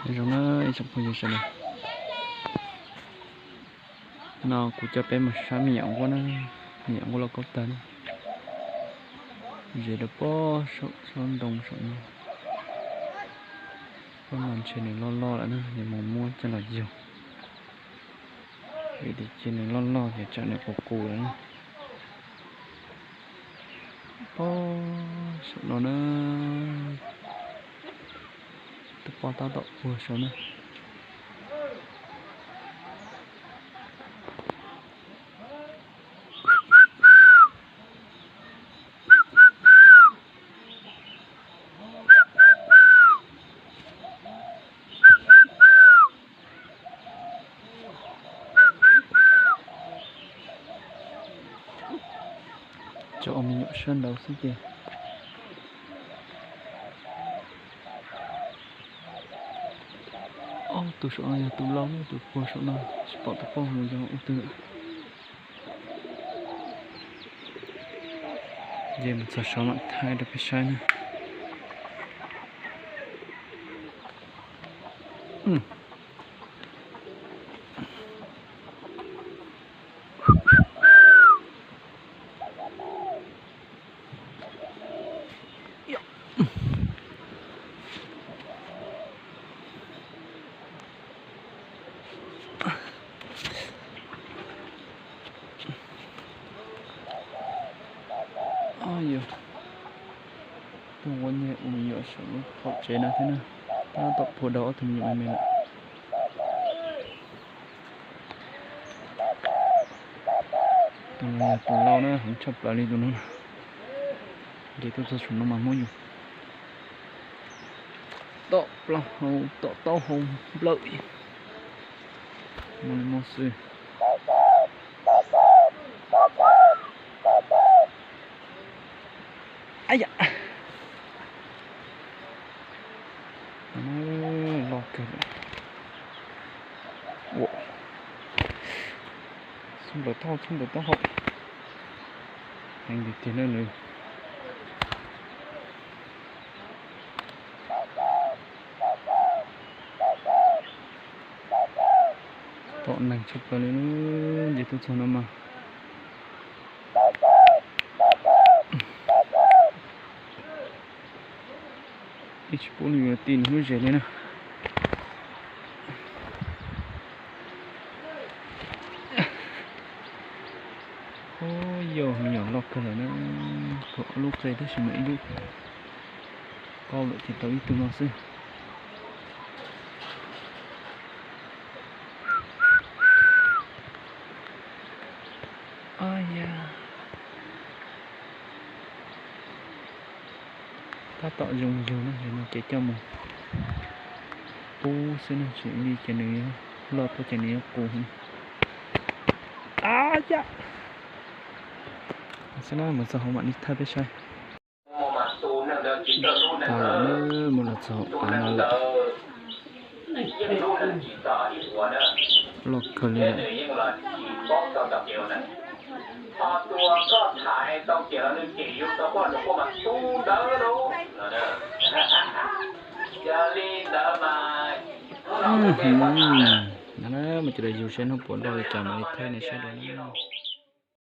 Nyob zoo na ib tsoom phooj ywg sawv daws, no kuv coj peb mus saib me nyuam nquab na, me nyuam nquab lauj kaub tawg na, ze rau pob saum tsob ntoo saum no. Pob no ntshe nws loj loj lawm na, yuav mus muab coj los yug, vim tias cia nws loj loj ces tsam nws qus qus lawm na. Pob saum no na, tus pob tab tom puag saud na. Cov me nyuam sab nraud xwb ces. Ob tug saum no yog tus laus, tus puag saum no tsis pom tus poj mus yog ub twg lawm. Ces mus txog saud mam thaij rau peb saib na. Yog tus ua niag ua me nyuam saum lub qaum tsev no thiab na, tab tom puag rau ob tug me nyuam me me lawm. Tus no yog tus laus na, heev tshaj plaws li tus no. Nce tuaj txog saum no mas muab yus tom plaub hau tom taub hau nplawm. Muaj li muaj xwb. Ab yam, loj kawg. Txhub nplaws taub hau, txhub nplaws taub hau. Heev tiag tiag na nws. Tom neeg tshaj plaws li, nce tuaj txog no mas. Ib tsis pub nws yuav ti nws lub zes li na. Yog me nyuam loj kawg lawm na, thaum ob lub qe tab sis mas ib lub qaub lawm ces tau ib tug no xwb. Ab yam, tab tom zoo yug na, yog no ces coj mus pub xwb na, tsis li ces nws loj tuaj ces nws yuav qus. Ab yam, xwb na, mus txog hauv mam li thaij peb saib. Tas lawm na, mus los txog av no lawm. Loj kawg li lawm. Mus coj los yug saib hnub puas loj li cas mam li thaij nej saib dua na.